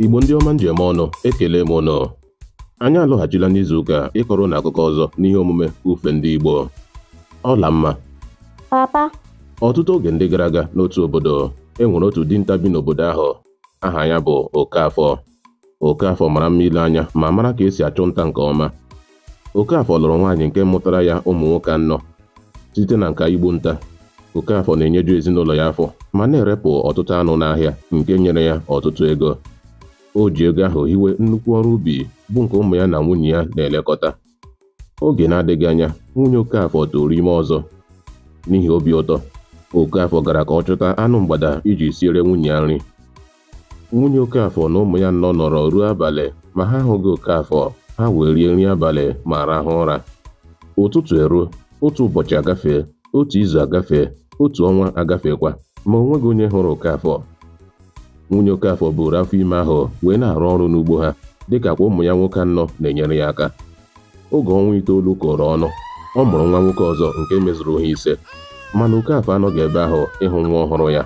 Igbo ndị ọma m ji eme ọnụ, ekele m ụnụ. Anyị alọghachila n'izu ụka a ịkọrọ ụnụ akụkọ ọzọ n'ihe omume Ufe Ndị Igbo. Ọlamma. Papa. Ọtụtụ oge ndị gara aga n'otu obodo, e nwere otu dinta bi n'obodo ahụ. Aha ya bụ Okafọ. Okafọ mara mma ile anya ma mara ka esi achụ nta nke ọma. Okafọ lụrụ nwaanyị nke mụtara ya ụmụ nwoke anọ. Site na nka igbu nta, Okafọ na-enyeju ezinụlọ ya afọ ma na-erepụ ọtụtụ anụ n'ahịa nke nyere ya ọtụtụ ego. O ji ego ahụ hiwe nnukwu ọrụ ubi bụ nke ụmụ ya na nwunye ya na-elekọta. Oge na-adịghị anya, nwunye Okafọ tụụrụ ime ọzọ. N'ihi obi ụtọ, Okafọ gara ka ọ chụta anụ mgbada iji siere nwunye ya nri. Nwunye Okafọ na ụmụ ya anọ nọrọ ruo abalị ma ha ahụghị Okafọ, ha wee rie nri abalị ma rahụ ụra. Ụtụtụ eruo, otu ụbọchị agafee, otu izu agafee, otu ọnwa agafeekwa, ma o nweghị onye hụrụ Okafọ. Nwunye Okafọ buuru afọ ime ahụ wee na-arụ ọrụ n'ugbo ha dịka kwa ụmụ ya nwoke anọ na-enyere ya aka. Oge ọnwa itoolu kụrụ ọnụ, ọ mụrụ nwa nwoke ọzọ nke mezuru ha ise. Mana Okafọ anọghị ebe ahụ ịhụ nwa ọhụrụ ya.